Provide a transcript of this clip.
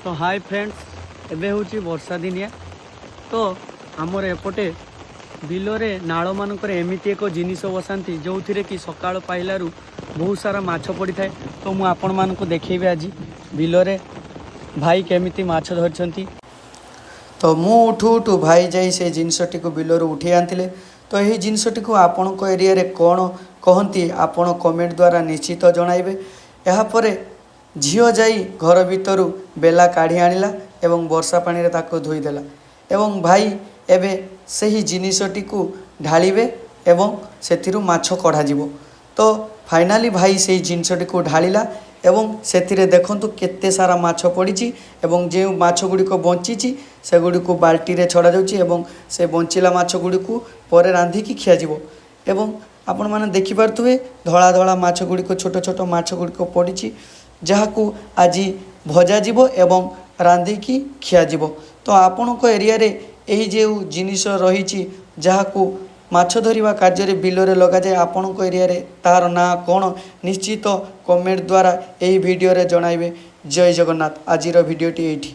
ତ high friends, ଏବେ ହେଉଛି ବର୍ଷା ଦିନିଆ। ତ ଆମର ଏପଟେ ବିଲରେ ନାଳମାନଙ୍କରେ ଏମିତି ଏକ ଜିନିଷ ବସାନ୍ତି, ଯେଉଁଥିରେ କି ସକାଳ ପାଇଲାରୁ ବହୁତ ସାରା ମାଛ ପଡ଼ିଥାଏ। ତ ମୁଁ ଆପଣମାନଙ୍କୁ ଦେଖେଇବି ଆଜି ବିଲରେ ଭାଇ କେମିତି ମାଛ ଧରିଛନ୍ତି। ତ ମୁଁ ଉଠୁ ଉଠୁ ଭାଇ ଯାଇ ସେ ଜିନିଷଟିକୁ ବିଲରୁ ଉଠେଇ ଆଣିଥିଲେ। ତ ଏହି ଜିନିଷଟିକୁ ଆପଣଙ୍କ ଏରିଆରେ କ'ଣ କହନ୍ତି, ଆପଣ କମେଣ୍ଟ ଦ୍ୱାରା ନିଶ୍ଚିତ ଜଣାଇବେ। ଏହାପରେ ଝିଅ ଯାଇ ଘର ଭିତରୁ ବେଲା କାଢ଼ି ଆଣିଲା ଏବଂ ବର୍ଷା ପାଣିରେ ତାକୁ ଧୋଇଦେଲା ଏବଂ ଭାଇ ଏବେ ସେହି ଜିନିଷଟିକୁ ଢାଳିବେ ଏବଂ ସେଥିରୁ ମାଛ କଢ଼ାଯିବ। ତ ଫାଇନାଲି ଭାଇ ସେଇ ଜିନିଷଟିକୁ ଢାଳିଲା ଏବଂ ସେଥିରେ ଦେଖନ୍ତୁ କେତେ ସାରା ମାଛ ପଡ଼ିଛି ଏବଂ ଯେଉଁ ମାଛ ଗୁଡ଼ିକ ବଞ୍ଚିଛି, ସେଗୁଡ଼ିକୁ ବାଲ୍ଟିରେ ଛଡ଼ାଯାଉଛି ଏବଂ ସେ ବଞ୍ଚିଲା ମାଛ ଗୁଡ଼ିକୁ ପରେ ରାନ୍ଧିକି ଖିଆଯିବ। ଏବଂ ଆପଣମାନେ ଦେଖିପାରୁଥିବେ, ଧଳା ଧଳା ମାଛ ଗୁଡ଼ିକ, ଛୋଟ ଛୋଟ ମାଛ ଗୁଡ଼ିକ ପଡ଼ିଛି, ଯାହାକୁ ଆଜି ଭଜାଯିବ ଏବଂ ରାନ୍ଧିକି ଖିଆଯିବ। ତ ଆପଣଙ୍କ ଏରିଆରେ ଏହି ଯେଉଁ ଜିନିଷ ରହିଛି, ଯାହାକୁ ମାଛ ଧରିବା କାର୍ଯ୍ୟରେ ବିଲରେ ଲଗାଯାଏ, ଆପଣଙ୍କ ଏରିଆରେ ତାହାର ନାଁ କ'ଣ, ନିଶ୍ଚିତ କମେଣ୍ଟ ଦ୍ୱାରା ଏହି ଭିଡ଼ିଓରେ ଜଣାଇବେ। ଜୟ ଜଗନ୍ନାଥ। ଆଜିର ଭିଡ଼ିଓଟି ଏଇଠି।